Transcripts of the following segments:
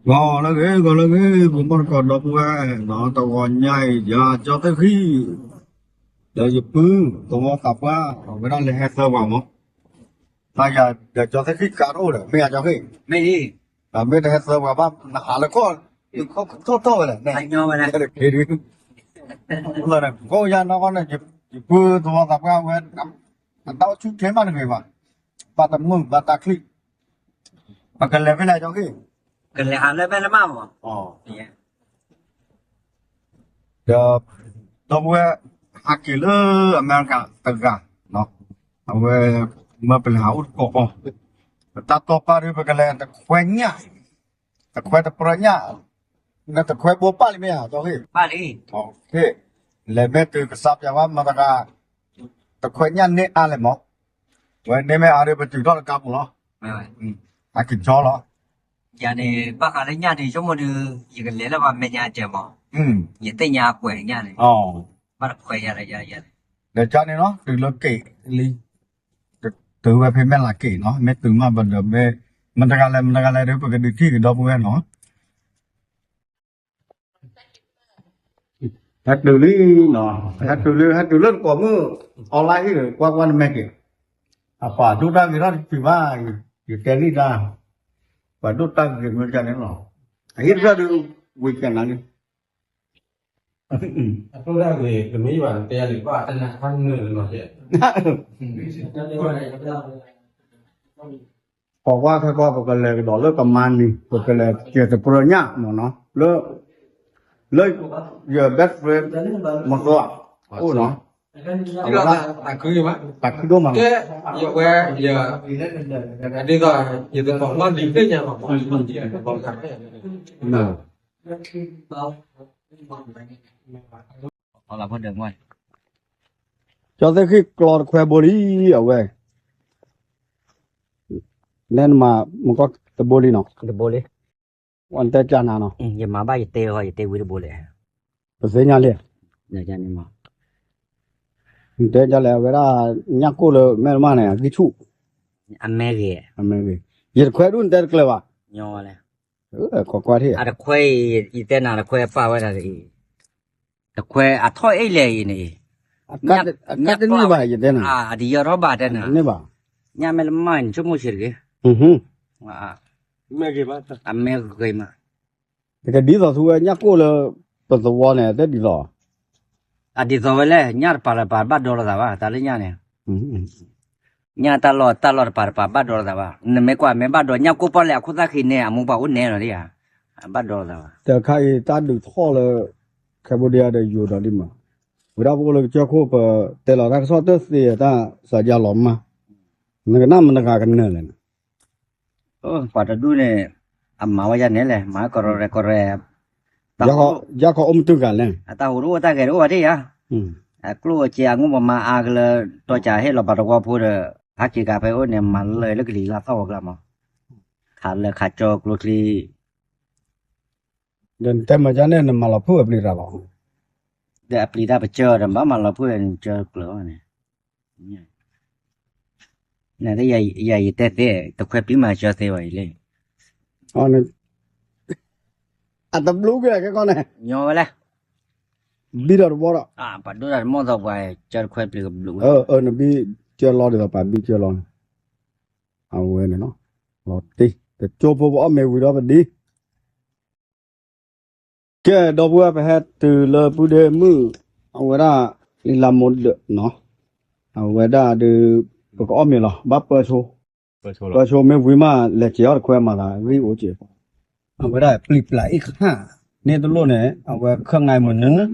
ဂီၤလၢအဂ့ၤ ဂီၤလၢအဂ့ၤ ဂီၤမီၢ်တကိးဒီပုၢ်ဝဲၢ်နီၤ, တဂီၤညါအံၤ ယကၠီသ့ၣ်ဃံၣ် ဒီးယပုၢ်သဝီသးပှၢ် အဝဲဒၣ်လဲၤဟဲသၢပှၤမး, တၢ်ယၤဒီးကၠီသ့ၣ်ဃံၣ်ကါတအိၣ်ဒီး မ့ၢ်ယၤကၠီဃံၣ်, မ့ၢ်အံၤ, တၢ်မ့ၢ်တဟဲသၢပှၤဘၣ် နဟးလၢခီၣ် ထီၣ်ထီၣ်ဝဲလဲၣ်, ကအိၣ်ယၤနီၢ်ကီၢ်န့ၣ် ယပုၢ်သဝီသးပှၢ်ဝဲ အတၢ်အိၣ်ဆူၣ်ချ့မးတဂ့ၤဘၣ်, ဘၣ်တမုာ်ဘၣ်တၢ်ချံၣ်, ပကလဲၤဖဲလဲၣ်ကၠီဃံၣ်, ကလဲၤဟးလၢမဲၢ်လမၢ်မး, ဒီး ဒီပုၢ်ဝဲၢ် ဟးက့ၤလၢအမဲရကၤတဂၤ, အဝဲ မၢပလဲၤဟးအိၣ်တကိးဃီ, ပတၢ်တီၢ်ပာ်ဒုး ပကလဲၤတခွဲညၣ်, တခွဲတပြၢညၣ်, နတခွဲဘိပာ်လံမ့ၢ်ဧါ ကၠီဃံၣ်, လဲၤမ့ၢ်တုၤကစးပၠးဝဲမတၤတဂၤ, တခွဲညၣ်န့ၢ်အါလဲၣ်မး, ဝဲန့ၢ်မ့ၢ်အါဒုး ပတုၤထီၣ်တကါပူၤလီၤ, ဟးက့ၤကၠီလီၤ ယၤန့ၣ် ဘၣ်ဃးလၢညၣ်န့ၣ် ဆိကမိၣ်ဒုး ယကလဲၤလၢပှၤမဲာ်ညါတၢ်မး, ယသ့ၣ်ညါအကွဲးညၣ်န့ၣ်, ဘၣ်တခွဲးယၤလၢယၤန့ၣ်, ဒီးကၠီန့ၣ်နီၤ တုၤလၢက့ၤလံ, တုၤဝဲဖဲမဲၢ်လးက့ၤနီၤ မ့ၢ်တုၤမးဘၣ်ဒီး မတဂၤလဲၣ် မတဂၤလဲၣ်ဒီး ပကဒုးထံၣ်ကဒီပုၢ်ဝဲၢ်နီၤ ဟဲတုၤလံနီၤ, ဟဲတုၤလံ ဟဲတုၤလၢတကိးမုၢ် online ဟံၣ် ကွၢ်ကွၢ်နမဲာ်က့ၤ, အပှၤဒိၣ်တၢ်ဂ့ၤထီၣ်တတုၤဘၣ်, ယတဲလံတၢ်, ပှၤဒိၣ်တၢ်ဂ့ၤမ့ၢ်ကန့ၣ်လီၤ, အဟံၣ်တဖျၢၣ်ဒုး ဝံၤကနၤလံ အကျိၣ်တၢ်ဂ့ၤ တမ့ၢ်ဘၣ် တဲယၤလံ ဘၣ်တနၤခါနုာ်လီၤကဲ ပိာ်ကွၢ်ခဲကီၢ် ပကလဲၤကဒီးလၢကမါနံၤ ပကလဲၤကဲတပြၢညၣ်မ့ၢ်နီၤ လၢ လၢယ best friend မသီ အိၣ်နီၤ တၢ်ခုဒိၣ်မး ကဲ ယဝဲ ယ ဒ်သိး ယတသိးလီၤလံၤသ့ၣ်ညါမး ကၠီသ့ၣ်ဃံၣ်ကျီတခွဲဘိလံ အဝဲ နဲနမၤမကီၢ်တဘိလံနီၤ တဘိလံ ဝဲနတဲကၢ်နၤနီၤ ယမၤဘၣ်ယတဲဟီ ယတဲဝံၤတဘိလံ ပသ့ၣ်ညါလံ နတဲကၢ်လဲၣ် အဝဲဒၣ် ညၣ်ကိၢ်လၢမဲၢ်တမၢ်န့ၣ် အဂံၢ်ဆူၣ် အမဲဂ့ၤ အမဲဂ့ၤ ယတခွဲဒူၣ်နတဲတကျၢၤဘၣ် ညီလဲၣ် ကွၢ်ကွၢ်ထံၣ် အတခွဲအံၤ ယတဲနၤတခွဲပာ်ဝဲဒၣ်အံၤ တခွဲအထီၣ်အ့ၣ်လဲၣ်အံၤန့ၣ် အကါတန့ၢ်ဘၣ် ယတဲနၤ အတယၢထီၣ်ဘၣ်တဲနၤ တန့ၢ်ဘၣ် ညၣ်မဲၢ်လမၢ်န့ၣ် ဆိကမိၣ်ဆံးတဂ့ၤ အမဲဂ့ၤမး တကဒ်သိးသူဝဲညၣ်ကိၢ်လၢ ပသဝီန့ၣ် အတဲဒ်သိး အဒ်သိးဝဲလဲၣ် ညၣ်တပၤလၢပၤဘၣ်ဒီလိာ်သးဘၣ် တၢ်လၢညၣ်န့ၣ် ညၣ်တၢ်လီၢ်တၢ်လီၢ်တပၤတပၤဘၣ်ဒီလိာ်သးဘၣ် နမ့ၢ်ကွၢ်မ့ၢ်ဘၣ်ဒီညၣ်ကိၢ်ပီၣ်လဲၣ် အခိၣ်သၣ်ဃံန့ၣ် အမိၢ်ပှၢ်အိၣ်နဲလီၤဒ်ဧါ အဘၣ်ဒီလိာ်သးဘၣ် တခါအံၤတၢ်ဒုးထီၣ်လၢ Cambodia ဒီးယိၤဒီးဒ်မး ဝံၤဒၣ်ပအိၣ်လၢကစၢၢ်ခိၣ် ပတဲလီၤတၢ်ကစီၣ်တသ့ တၢ်စးယါလီၤမး နကနၣ်မတဂၤကနၢၤလဲၣ်န့ၣ် ပှၤတဒူၣ်န့ၣ် အမၤဝဲယၤနဲလဲၣ် မၤကရီကရဲ ယၤခီအိၣ်မတုၤဂၤလဲၣ် အတၢ်ဟူးတအိၣ်တၢ်ဂဲၤတအိၣ်ဘၣ်ဒ်ဧါ အကျိၣ်အစ့အငိၣ်ပမၤအါကလၢ တီၢ်ကးဟ့ၣ်လီၤပှၤတဝီဖိဒီး ဟးက့ၤကးဖဲအိၣ်န့ၣ် မၤလၢလၢကလံၤလၢသီၣ်ဝဲကျါမး ခးလၢခးကၠီကျိချံ ဒီးနတဲမၤကန့ၣ် နမၤလီၤဖုၣ်အပျံၤတၢ်လီၤ ဒီးအပျံၤတၢ်ပကၢဒီး ဘၣ်မၤလီၤဖုၣ်နကၢကျၢၤန့ၣ် နယၤယတဲသ့ တခွဲပျံၤမၤကၢသ့ဝဲအံၤလံ အတဘျုးကဲကဲကီၢ်န့ၣ် ညီဝဲလဲၣ် ဘံဒီးတဘီဒီး ပှၤဒိၣ်တၢ်တမီၢ်သီပှၤကၢတခွဲပျံၤကဘျုးဝဲ နဘံကၢလီၤဒ်သိးပှၤဘံကၢလီၤန့ၣ် အဝဲန့ၣ်နီၤ လီၤတံၢ် တကၠိဖိပအီၣ်မ့ၤဝံၤဒီးပဒံ ကဲ ဒီပုၢ်ဝဲၢ် ပဟဲတုၤလၢပုၢ်ဒ့မုၣ် အဝဲဒၣ် လံလါမိၢ်ဒၢးနီၤ အဝဲဒၣ်ဒုး ပကအီၣ်မ့ၤလီၤ ဘၣ်ပၢဆိ ပၢဆိမ့ၢ်ဝံၤမး လဲၤစဲးအီၣ်တခွဲမၤသး ဂံၢ်အိၣ်စဲး အဝဲဒၣ်ပျံၤပျါအ့ၣ်ခၣ် န့ၣ်တလိၣ်န့ၣ် အဝဲခၢၣ်ငါမုၢ်နုာ်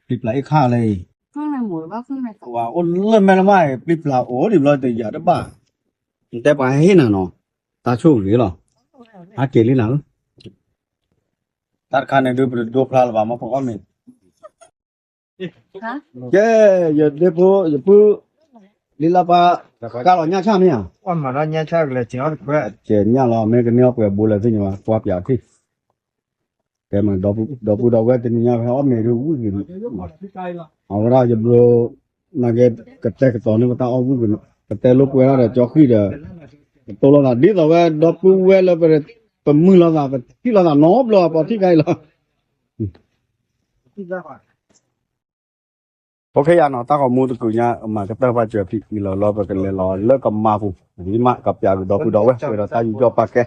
ပျံၤပျါအ့ၣ်ခၣ်လၢအံၤ ပှၤအိၣ်လၢမဲၢ်လမၢ် ပျံၤပျါအိၣ်ဒံးဘျီတယာ်တဘၣ် နတဲပှၤဟဲဟ့ၣ်နၤနီၤ တၢ်ဆိၣ်ဂ့ၤလီၤ ဟးက့ၤလံနၤ တၢ်တခါန့ၣ်ဒုး ပတဒိဖျါလၢၤဘၣ် မ့ၢ်ပအီၣ်မ့ၤ ကဲ ယဒ့ဖိ ယပုၢ် လံလါပၢ် ကၢ်လီၤညၣ်ဆၣ်မ့ၢ်ဧါ ကဲညၣ်လီၤ မ့ၢ်ကန့ၢ်အီၣ်ပှဲၤဘိလဲၣ်သ့ၣ်ညါ ကွၢ်ပၠးထံၣ် ကဲမး ဒီပုၢ်ဒီဝဲၢ်တနံၤညါ ပဟဲအီၣ်မ့ၤဒုးဝံၣ်က့ၤ အဝဲဒၣ်ယဘျိ နာ်က့ ကတဲာ်ကတီၤန့ၢ်ပတၢ်အီၣ်ဝံၣ်က့ၤ ကတဲလိာ်ကွဲဒၣ်ဒီးကၠီဃံၣ်ဒီး ကတိၤလိာ်သးဒ်သိးဝဲ ဒီပုၢ်ဝဲၢ်လၢပ ပမုၢ်လိာ်သး ပထံၣ်လိာ်သးနီတဘျီ ပှၤထံၣ်ခါအံၤလီၤ. ဖိခဲယၤနီၤ တၢ်ဂီၤမူတကုာ်ညါ မၤကတၢၢ်ဘၣ်စၢၤဖံးအံၤလီၤလၢပကလဲၤလီၤလၢကမၤပူၤ ဒ်မးကပျးကဒီပုၢ်ဒီဝဲၢ် ပှဲၤဒီးတၢ်ယူးယီၣ်ပာ်ကဲ